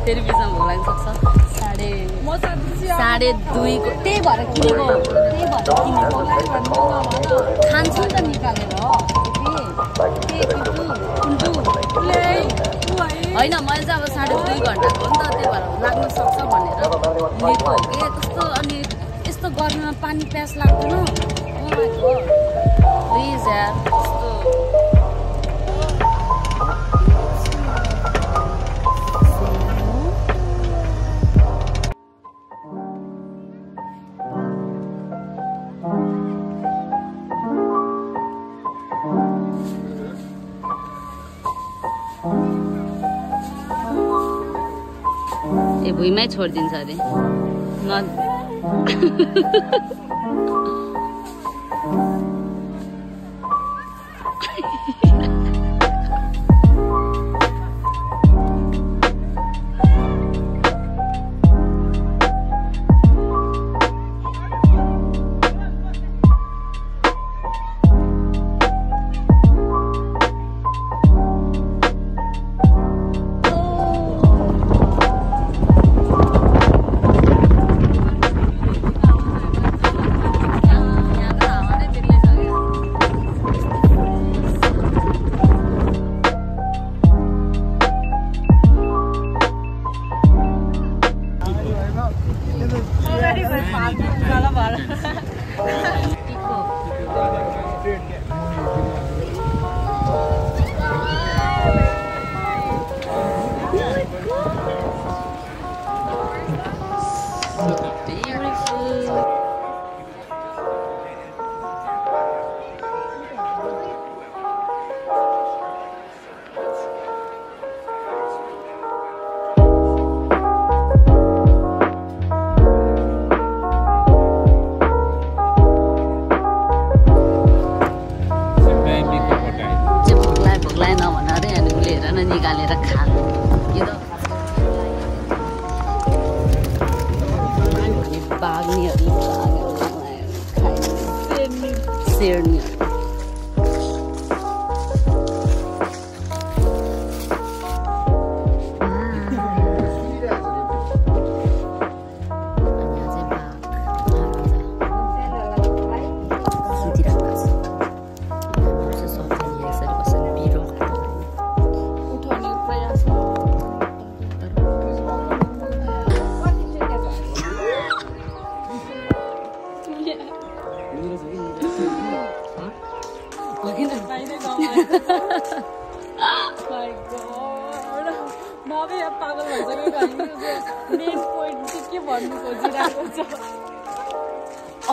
फेरि बिचमा भोक लाग्न सक्छ। 2:30 को त्यही भएर किनेको खान्छु नि त निकालेर होइन मैले चाहिँ अब 2.5 घन्टाको हो नि त त्यही भएर लाग्न सक्छ भनेर लिएको हो कि कस्तो। अनि यस्तो गर्मीमा पानी प्यास लाग्दैन प्लिज यार कस्तो। ए भुइँमै छोडिदिन्छ अरे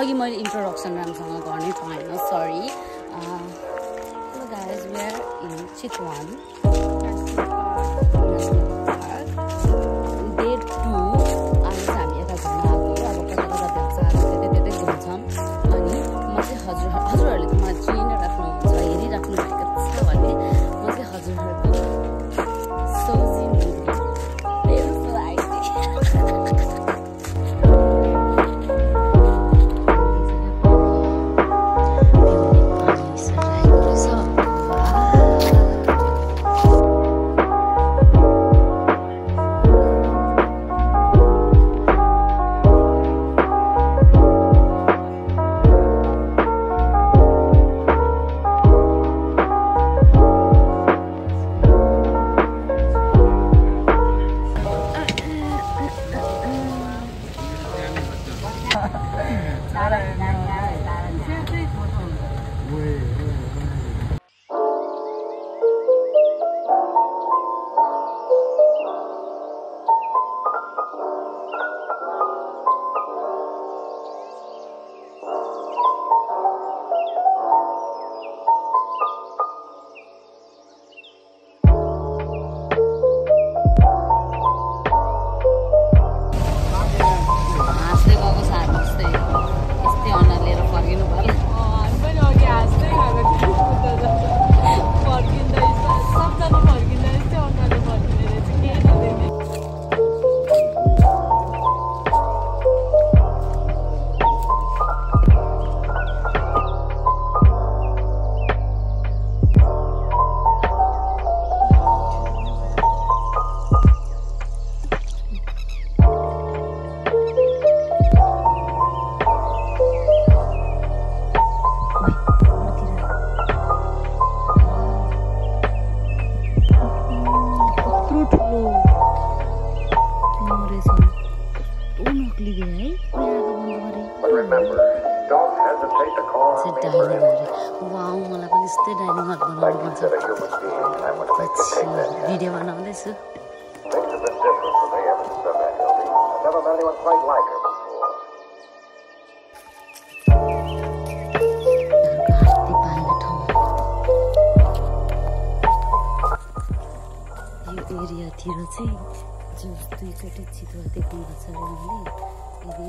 अघि मैले इन्ट्रोडक्सन राम्रोसँग गर्नै पाएन sorry. Hello guys, we are in Chitwan Day 2। आज चाहिँ हामी यता घुम्न आएको अब कता कता भेट्छ त्यतै घुम्छौँ। अनि म चाहिँ हजुरहरूले त मलाई चिनिराख्नुहुन्छ हेरिराख्नु भएको छ भने म चाहिँ हजुरहरूको सोझी ठुलो मरेछ कस्तो नक्ली गयो है आँखा बन्द गरे वाउ मलाई पनि यस्तै डाइनिङ हट बनाउनु पर्छ पछि भिडियो बनाउँदैछु एरियातिर चाहिँ जो दुईचोटि चितुवा देख्नु भएको छ अरे मैले यदि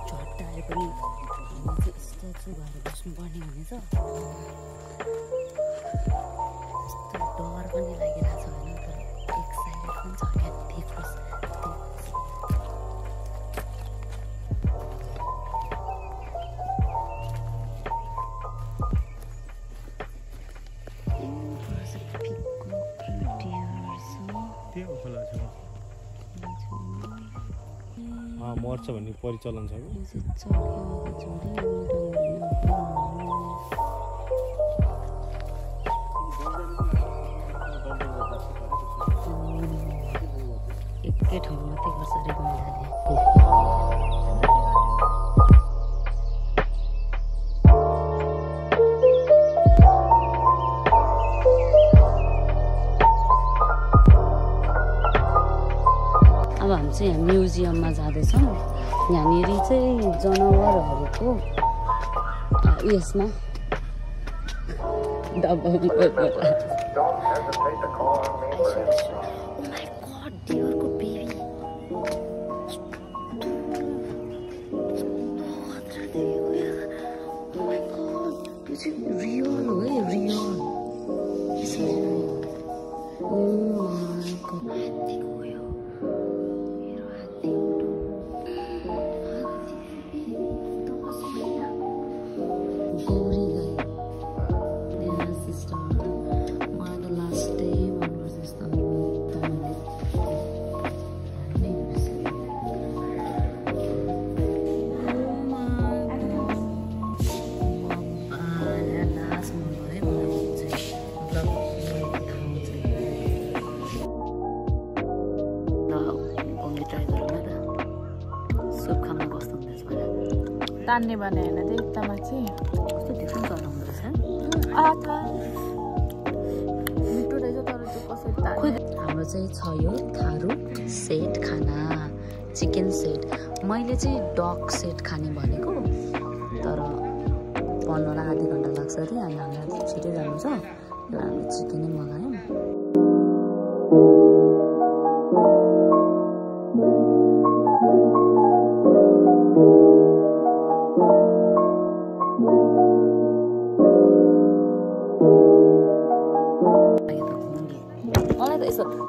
झट्ट आए पनि हामी चाहिँ यस्तो भएर बस्नुपर्ने हुनेछ यस्तो डर पनि लागिरहेको छ होइन तर एक्साइटेड पनि छ क्या देखोस् मर्छ भन्ने परिचलन छ एकै ठाउँ मात्रै गर्छ अरे गन्धाले अब हामी चाहिँ यहाँ म्युजियममा जाँदैछौँ यहाँनिर चाहिँ जनावरहरूको उयसमा रियल हो है रियल तान्ने भने होइन त्यो एकदमै चाहिँ कस्तो डिफ्रेन्ट कलर हुँदो रहेछ मिठो रहेछ तर त्यो कसरी तान्ने हाम्रो चाहिँ छ यो थारू सेट खाना चिकन सेट मैले चाहिँ डक सेट खाने भनेको तर बनलाई आधी घन्टा लाग्छ अरे अनि हामीलाई छिटै जानु छ र हामी चिकनै मगायौँ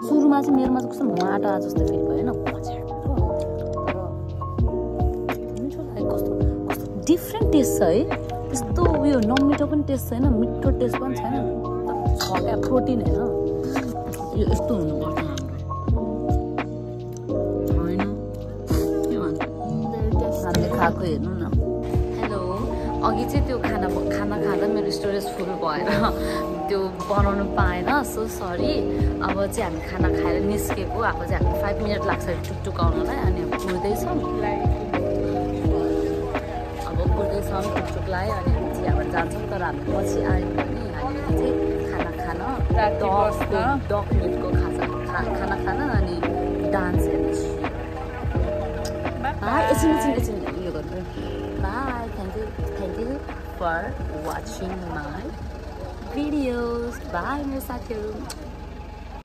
सुरुमा चाहिँ मेरोमा चाहिँ कस्तो माटो जस्तो फिल भयो होइन कस्तो डिफ्रेन्ट टेस्ट छ है त्यस्तो उयो नमिठो पनि टेस्ट छैन मिठो टेस्ट पनि छैन छ क्या प्रोटिन होइन यो यस्तो हुनुपर्छ हाम्रो होइन हामीले खाएको हेर्नु न हेलो अघि चाहिँ त्यो खाना खाँदा मेरो स्टोरेज फुल भएर त्यो बनाउनु पाएन सो सरी अब चाहिँ हामी खाना खाएर निस्केको अब चाहिँ हामी 5 मिनट लाग्छ टुकटुक आउनलाई अनि पुग्दैछौँ अब पुग्दैछौँ टुकटुकलाई अनि हामी चाहिँ अब जान्छौँ तर हामी पछि आयौँ भने हामीले चाहिँ खाना डक मिटको खाना खाना अनि डान्स हेर्नु एकछिन उयो गर्नु bye thank you for watching my videos. Bye, मेरो साथीहरु.